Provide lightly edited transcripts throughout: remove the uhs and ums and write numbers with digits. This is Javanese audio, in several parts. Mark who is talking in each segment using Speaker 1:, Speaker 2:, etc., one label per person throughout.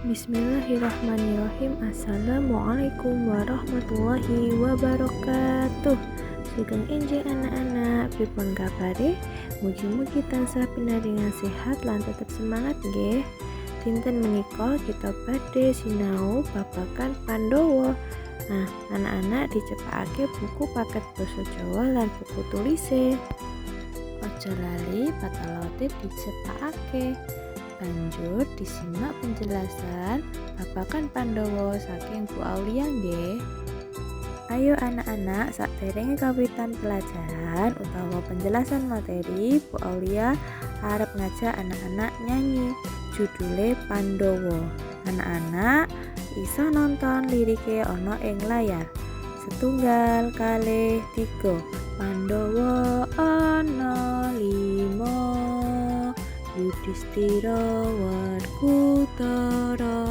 Speaker 1: Bismillahirrahmanirrahim. Assalamualaikum warahmatullahi wabarakatuh. Sugeng enjing anak-anak, pripun kabare? Mugi-mugi tansah pinaringan sehat lan tetep semangat nggih. Dinten menika kita badhe sinau babagan Pandhawa. Nah, anak-anak dicepakake buku paket basa Jawa lan buku tulise. Aja lali patalote dicepakake. Banjur disimak penjelasan babagan Pandhawa saking Bu Aulia nggih. Ayo anak-anak, sakderenge kawitan pelajaran utawa penjelasan materi, Bu Aulia arep ngajak anak-anak nyanyi judule Pandhawa. Anak-anak iso nonton lirike ana ing layar. Setunggal, kalih, tiga. Pandhawa ana lima, Yudhistira, Werkudara,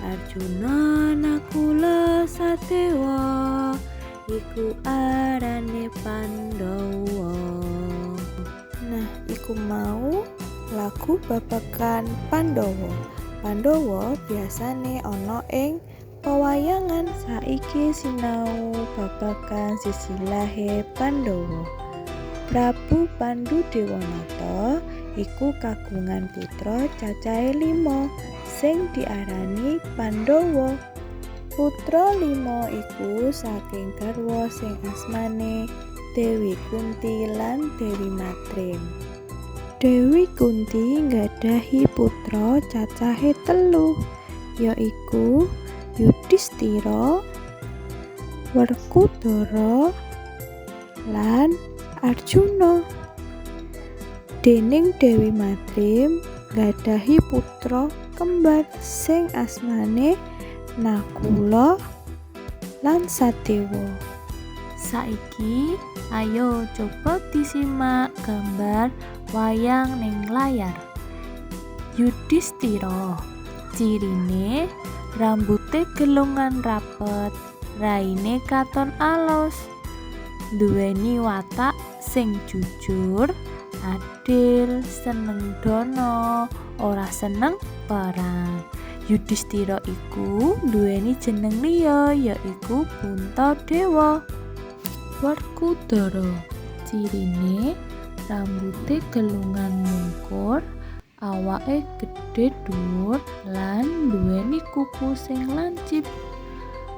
Speaker 1: Arjuna, Nakula, Sadewa, iku arane Pandhawa. Nah, iku mau lagu babagan Pandhawa. Pandhawa biasane ana ing pewayangan. Saiki sinau babagan sisilahe Pandhawa. Prabu Pandu Dewanata iku kagungan putra cacahe 5 sing diarani Pandhawa. Putra 5 iku saking garwa sing asmane Dewi Kunti lan Dewi Madrim. Dewi Kunti nggadhahi putra cacahe 3, yaiku Yudhistira, Werkudara, lan Arjuna. Dening Dewi Madrim nggadhahi putra kembar sing asmane Nakula lan Sadewa.
Speaker 2: Saiki ayo coba disimak gambar wayang ning layar. Yudhistira cirine rambute gelungan rapet, raine katon alus, duweni watak sing jujur, adil, seneng dana, ora seneng perang. Yudhistira iku duweni jeneng liya yaiku Puntadewa. Werkudara cirine rambute gelungan mungkur, awake gedhe dhuwur lan duweni kuku sing lancip.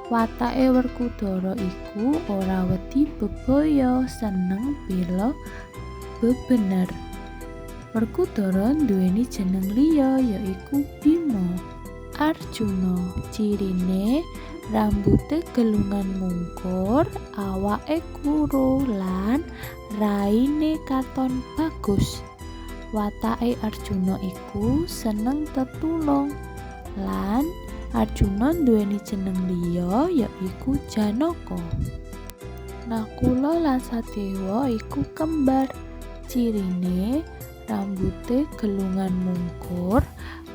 Speaker 2: Watake Werkudara iku ora wedi bebaya, seneng bela bebener. Werkudara duweni jeneng liya yaiku Bima. Arjuna cirine rambute gelungan mungkur, awake kuru lan raine katon bagus. Watake Arjuna iku seneng tetulung lan Arjuna duweni jeneng liya yaiku Janaka. Nakula lan Sadewa iku kembar. Cirine rambute gelungan mungkur,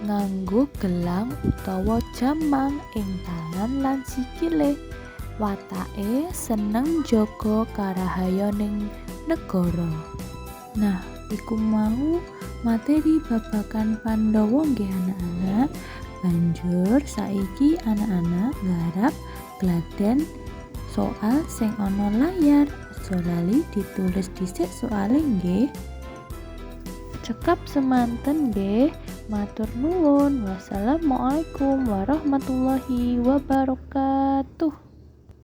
Speaker 2: nganggo gelang utawa jamang ing tangan lan sikile. Watake seneng njaga karahayaning negara. Nah, iku mau materi babagan Pandhawa nggih anak-anak. Banjur saiki anak-anak nggarap gladen soal sing ana layar. Aja lali ditulis dhisik soale nggih. Cekap semanten nggih. Matur nuwun. Wassalamualaikum warahmatullahi wabarakatuh.